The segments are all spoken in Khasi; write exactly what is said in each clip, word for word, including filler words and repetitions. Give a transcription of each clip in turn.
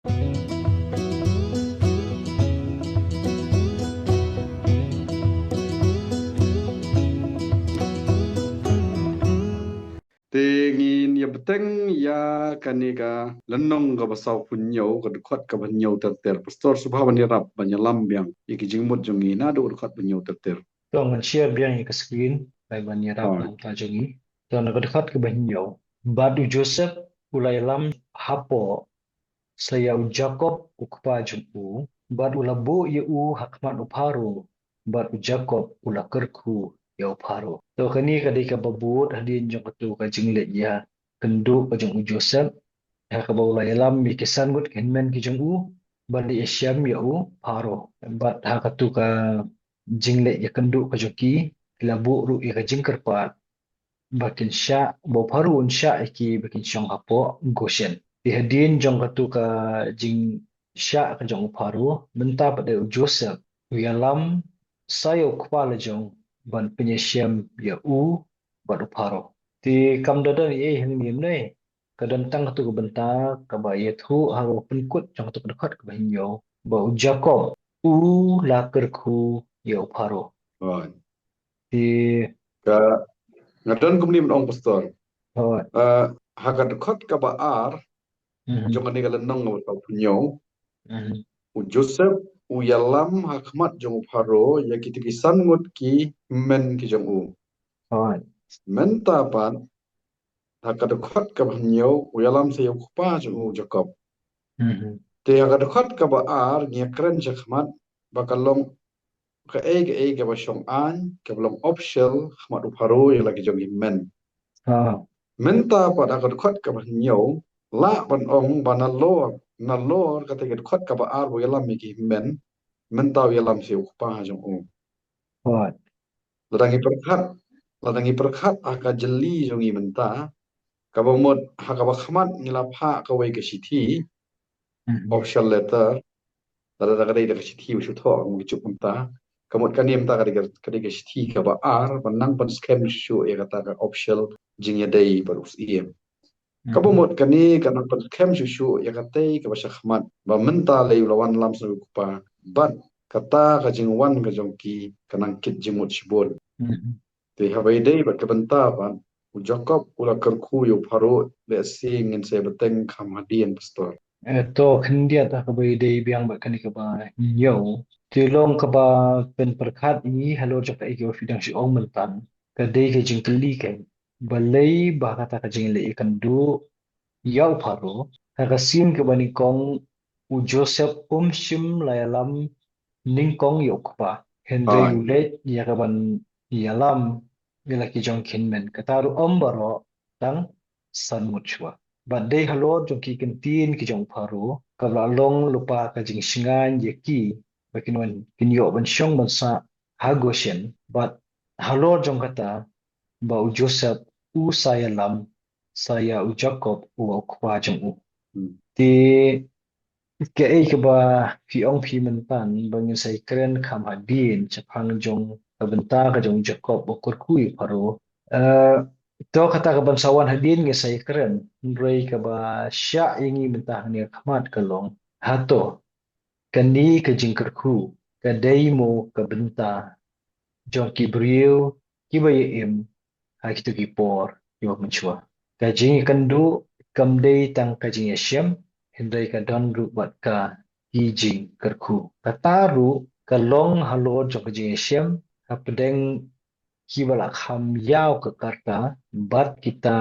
Te ngin ïa bteng ïa kane ka lynnong kaba sawphew hynñiew, ka dkhot kaba hynñiew ter ter. Pastor, sngewbha ban ïarap ban ïalam biang ïa ki jingmut jong ngi naduh dkhot ba hynñiew ter ter. To ngan share biang ïa ka screen, ai ban ïarap na ka bynta jong ngi. To na ka dkhot kaba hynñiew. Bad u Joseph u la ïalam hapoh sa ïa u Jakob u kpa jong u, bad u la buh ïa u ha khmat u Pharaoh, bad u Jakob u la kyrkhu ïa u Pharaoh. To kane ka dei kaba bud hadien jong katu ka jingleit ïakynduh ka jong u Joseph, ha kaba u la ïalam ïa ki san ngut ki hynmen ki jong u ban leit ïashem ïa u Pharaoh. Bad ha katu ka jingleit ïakynduh ka jong ki, ki la buh ruh ïa ka jingkyrpad ba kin shah, ba u Pharaoh un shah ïa ki ba kin shong hapoh Goshen. Te hadien jong katu ka jingshah ka jong u Pharaoh, mynta pat de u Joseph u ïalam sa ïa u kpa la jong ban pynïashem ïa u bad u Pharaoh. Te kam da don ei ei hangne, ka don tang katu ka bynta kaba ïathuh ha kaba pynkut jong katu ka dkhot kaba hynñiew, ba u Jakob u la kyrkhu ïa u Pharaoh. Right. Te ka nga don kumne ban ong, Pastor. Right. Ah, ha ka dkhot kaba ar, mhm, jong kane ka lynnong kaba sawphew hynñiew, mhm, u Joseph u ïalam ha khmat jong u Pharaoh ïa kitu ki san ngut ki hynmen ki jong u. Right. Mynta pat ha ka dkhot kaba hynñiew u ïalam sa ïa u kpa jong u Jakob. Mhm. Te ha ka dkhot kaba ar ngi ïakren shakhmat ba ka long kaei kaei kaba shong aiñ, kaba long official ha khmat u Pharaoh ïa la ki jong ki hynmen. Ah. Mynta pat ha ka dkhot kaba hynñiew lah ban ong ba nalor, nalor kata ka dkhot kaba ar ba u ïalam ïa ki hynmen, mynta u ïalam sa ïa u kpa jong u. Right. Lada ngi pyrkhat, lada ngi pyrkhat ha ka jylli jong ngi mynta, kaba mut ha kaba khmat ngi la phah kawei ka shithi, mhm, official letter, lada ka dei da ka shithi ba shu thoh, ngi shu mynta. Ka mut kane mynta ka dei ka, ka dei ka shithi kaba ar, ban nang pynskhem shuh ïa kata ka official jingïadei bad u Syiem. Kaba mut kane ka nang pynskhem shuh shuh ïa katei kaba shakhmat, ba mynta lei u la wan lam sha u kpa, bad kata ka jingwan ka jong ki ka nang kit jingmut shibun. Mhm. Te haba ïadei bad ka bynta pat, u Jakob u la kyrkhu ïa u Pharaoh, lehse ngin sa bteng kham hadien, Pastor. Eh, to khyndiat ha kaba ïadei biang bad kane kaba hynñiew. Te long kaba pynpyrkhat ïa ngi halor jong kaei kaba phi dang shu ong mynta. Ka dei ka jingkylli kein. Balei ba kata ka jingleit ïakynduh ïa u Pharaoh, ha ka sien kaba nyngkong u Joseph um shym la ïalam nyngkong ïa u kpa. Hynrei u leit ïa kaban ïalam ïa la ki jong ki hynmen. Kata ruh ym baroh, tang san ngut shuwa. Bad dei halor jong ki ktien ki jong u Pharaoh, kaba la long lypa ka jingshngaiñ ïa ki, ba kin wan, kin ïoh ban shong ban sah ha Goshen, bad halor jong kata, ba u Joseph u sa ïalam sa ïa u Jakob uba u kpa jong u. Hmm. Te kaei kaba phi ong phi mynta ba ngin sa ïakren kham hadien shaphang jong ka bynta ka jong u Jakob ba u kyrkhu ïa u Pharaoh. Eh, to kata kaban sa wan hadien ngin sa ïakren, hynrei kaba shah ïa ngi mynta hangne ha khmat ka long, hato kane ka jingkyrkhu ka dei mo ka bynta jong ki briew kiba ïa im ha kito ki por kiba mynshuwa. Ka jingïakynduh kam dei tang ka jingïashem, hynrei ka don ruh bad ka ki jingkyrkhu. Kata ruh ka long halor jong ka jingïashem hapdeng kiba la kham ïaw ka karta bad kita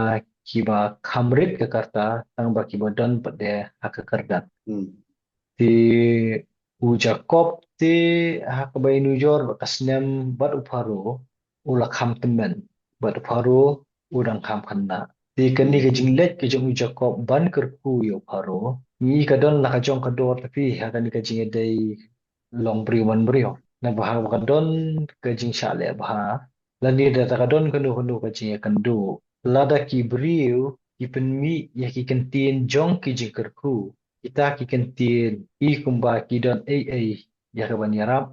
kiba kham rit ka karta, tang ba kiba don pat de ha ka kyrdan. Hmm. Te u Jakob te ha kaba ïanujor bad ka snem bad u Pharaoh u la kham tymmen, bad u Pharaoh u dang kham khynnah. Te kane ka jingleit ka jong u Jakob ban kyrkhu ïa u Pharaoh, ngi ka don la ka jong ka dor, tapi ha kane ka jingïadei long briew man briew. Naba haba ka don ka jingshah leh bha, lane lada ka don kano kano ka jingïakynduh, lada ki briew ki pynmih ïa ki ktien jong ki jingkyrkhu, kita ki ktien i kumba ki don ei ei ïa kaban ïarap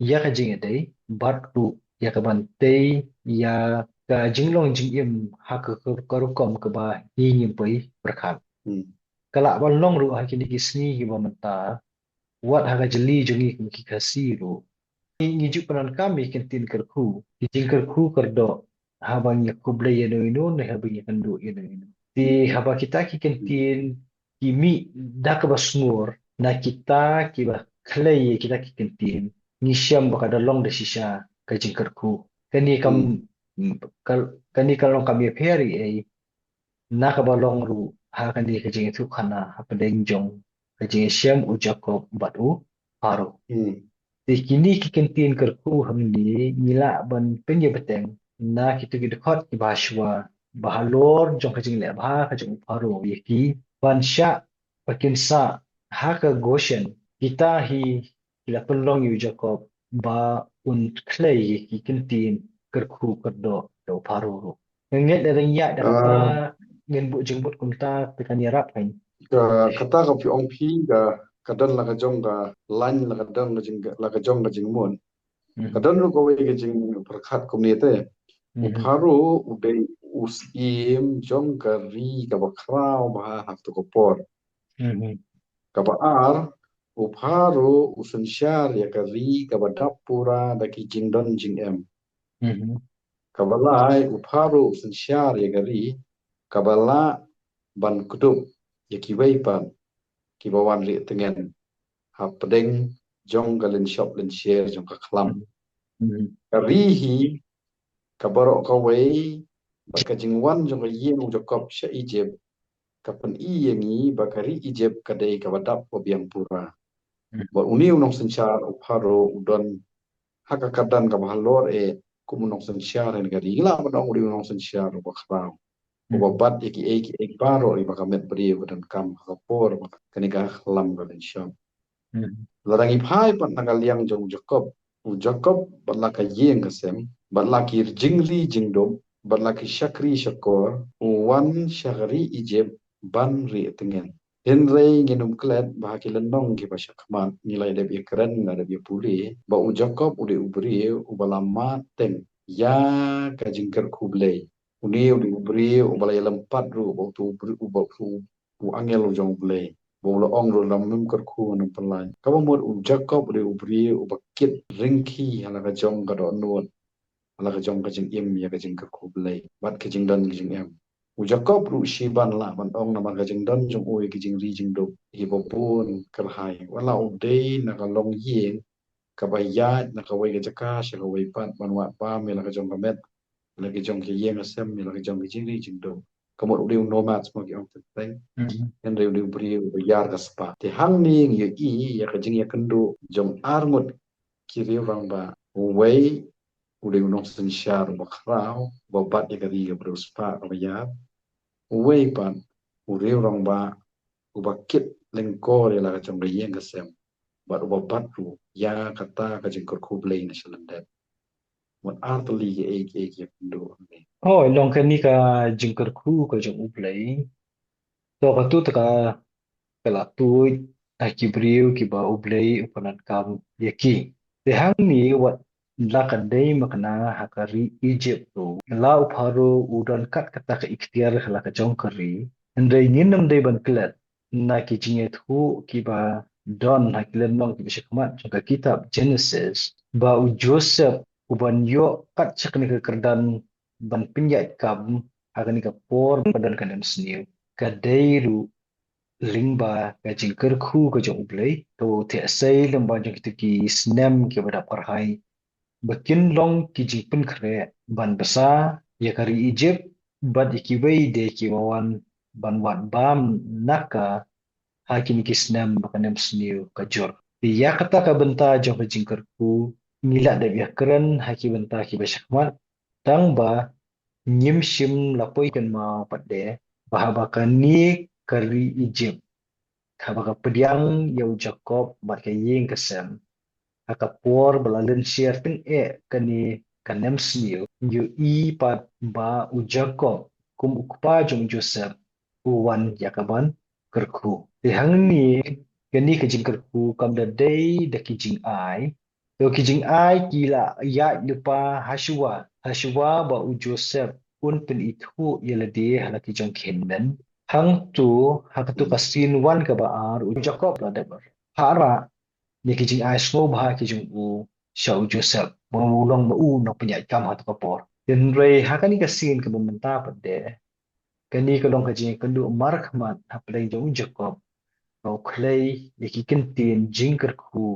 ïa ka jingïadei, bad ruh ïa kaban tei ïa ka jinglong jingim ha ka, ka, ka rukom kaba i ngim poi pyrkhat. Hmm. ka lah ban long ruh ha kine ki sngi kiba mynta, wat ha ka jylliew jong ngi kum ki Khasi ruh. Ngi, ngi ju pyndonkam ïa ki kyntien kyrkhu, ki jingkyrkhu kyrdoh, haba ngi khublei ïa uno uno, ne haba ngi kynduh ïa uno uno. Te haba kita ki kyntien ki mih da kaba sngur na kita kiba khlei ïa kita ki kyntien, ngi shem ba ka da long da shisha ka jingkyrkhu. Kane kam, mm, ka, kane ka long kam ïapher ei ei na kaba long ruh ha kane ka jingïathuhkhana hapdeng jong ka jingïashem u Jakob bad u Pharaoh. Hmm. Te kine ki kyntien kyrkhu hangne ngi lah ban pynïabteng na kito ki dkhot kiba shuwa, ba halor jong ka jingleh bha ka jong u Pharaoh ïa ki ban shah ba kin sah ha ka Goshen, kita hi ki la pynlong ïa u Jakob ba un khlei ïa ki kyntien kyrkhu kyrdoh da u Pharaoh ruh. Nga ngeit lada ngi ïaid da kata, ah, ngin buh jingmut kumta, te kan ïarap kan. Ka, kata ka phi ong phi ka, ka don la ka jong ka lain, la ka don ka jing, la ka jong ka jingmut. Mhm. Ka don ruh kawei ka jingpyrkhat kumne te. U, mhm, Pharaoh u dei u syiem jong ka ri kaba khraw bha ha kato ka por. Mhm. Kaba ar, u Pharaoh u synshar ïa ka ri kaba dap pura da ki jingdon jingem. Mhm. Kaba lai, u Pharaoh u synshar ïa ka ri kaba lah ban kdup ïa kiwei pat kiba wan rieh tngen hapdeng jong ka lynshop lynsher jong ka khlam. Mhm. Ka ri hi ka baroh kawei, bad ka jingwan jong ka ïing u Jakob sha Egypt ka pyni ïa ngi ba ka ri Egypt ka dei kaba dap ba biang pura. Mhm. Bad une u nongsynshar u Pharaoh u don ha ka kyrdan kaba halor eh kum u nongsynshar ha kane ka ri. Ngi lah ban ong u dei u nongsynshar uba khraw, uba, mhm, bat ïa kiei kiei baroh kiba ka met briew ka donkam ha ka por ba kane ka khlam ka lynshop. Mhm. Lada ngi phai pat na ka liang jong u Jakob, u Jakob bad la ka ïing ka sem, bad la ki jingri jingdup, bad la ki shakri shakor, u wan sha ka ri Egypt ban rieh tngen. Hynrei ngin ym klet ba ha ki lynnong kiba shakhmat ngi la dep ïakren, ngi la dep ïapule ba u Jakob u dei u briew uba la mad teng ïa ka jingkyrkhu Blei. Une u dei u briew uba la ïalympat ruh bad uto u briew, uba uto u angel u jong u Blei, ba u la ong ruh lada mem kyrkhu ngan ym pynlait. Kaba mut u Jakob u dei u briew uba kit ryngki ha la ka jong ka dohnud, ha la ka jong ka jingim ïa ka jingkyrkhu Blei bad ka jingdon ka jingem. U Jakob ruh shi ban lah ban ong namar ka jingdon jong u ïa ka jingri jingdup hi ba bun kyrhai. Wat la u dei na ka longïing kaba ïaid na kawei ka jaka sha kawei pat ban wad bam ïa la ka jong ka met, ïa la ka jong ka ïing ka sem, ïa la ka jong ka jingri jingdup. Ka mut u dei u nomad, mo, ki ong teng teng. Mhm. Hynrei u dei u briew uba ïar ka spah. Te hangne ngi ïohi ïa ka jingïakynduh jong ar ngut ki riew rangbah. Uwei u dei u nongsynshar uba khraw, uba bat ïa ka ri kaba riewspah kaba ïar. Uwei pat u riew rangbah uba kit lyngkor ïa la ka jong ka ïing ka sem, bad uba bat ruh ïa kata ka jingkyrkhu Blei na shalyndet. Mut ar tylli kiei kiei ki ïakynduh hangne. Oh, long kane ka jingkyrkhu ka jong u Blei. To, kato te ka, ka la tuid ha ki briew kiba u Blei u pyndonkam ïa ki. Te hangne wat la ka dei makna ha ka ri Egypt ruh, la u Pharaoh u don kat kata ka iktiar ha la ka jong ka ri. Hynrei ngin ym dei ban klet na ki jingïathuh kiba don ha ki lynnong kiba shakhmat jong ka kitab Genesis ba u Joseph u ban ïoh kat sha kane ka kyrdan ban pynïaid kam ha kane ka por ba don ka nemsniew, ka dei ruh lyngba ka jingkyrkhu ka jong u Blei. To, te sei lyngba jong kito ki snem kiba dap kyrhai ba kin long ki jingpynkhreh ban bsa ïa ka ri Egypt bad ïa kiwei de kiba wan ban wad bam na ka ha kine ki snem ba ka nemsniew ka jur. Te ïa kata ka bynta jong ka jingkyrkhu ngi la dep ïakren ha ki bynta kiba shakhmat, tang ba ngim shym la poi kynmaw pat de ba haba kane ka ri Egypt, haba ka pdiang ïa u Jakob bad ka ïing ka sem, ha ka por ba la lynsher tyngeh kane ka nemsniew, ngi ïohi pat ba u Jakob kum u kpa jong u Joseph u wan ïa ka ban kyrkhu. Te hangne kane ka jingkyrkhu kam da dei da ki jingai. To, ki jingai ki la ïaid lypa hashuwa, hashuwa ba u Joseph un pynithuh ïa lade ha la ki jong ki hynmen. Hangtu ha katu ka sien wan kaba ar, u Jakob la dep pynpaw ïa ki jingai sngewbha ki jong u sha u Joseph, ba u long ba u nongpynïaid kam ha katu ka por. Hynrei ha kane ka sien kaba mynta pat de, kane ka long ka jingkynduh markhmat hapdeng jong u Jakob, ba u khlei ïa ki kyntien jingkyrkhu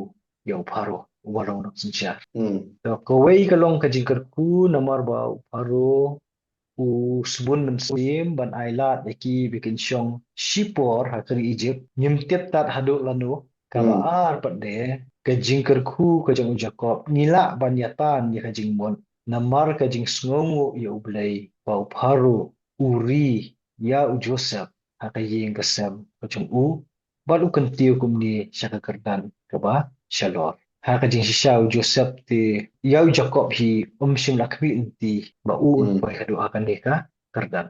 ïa u Pharaoh uba long u nongsynshar. To kawei ka long ka jingkyrkhu namar ba u Pharaoh u sbun mynsiem ban ailad ïa ki ba kin shong shipor ha ka ri Egypt, ngim tip tad haduh lano. Kaba ar pat de, ka jingkyrkhu ka jong u Jakob, ngi lah ban ïa tan ïa ka jingmut namar ka jingsngewnguh ïa U Blei, ba u Pharaoh u ri ïa u Joseph ha ka ïing ka sem ka jong u, bad u kyntiew kumne sha ka kyrdan kaba shalor. Ha ka jingshisha u Joseph te, ïa u Jakob hi um shym la khmih lynti ba u un poi haduh ha kane ka kyrdan.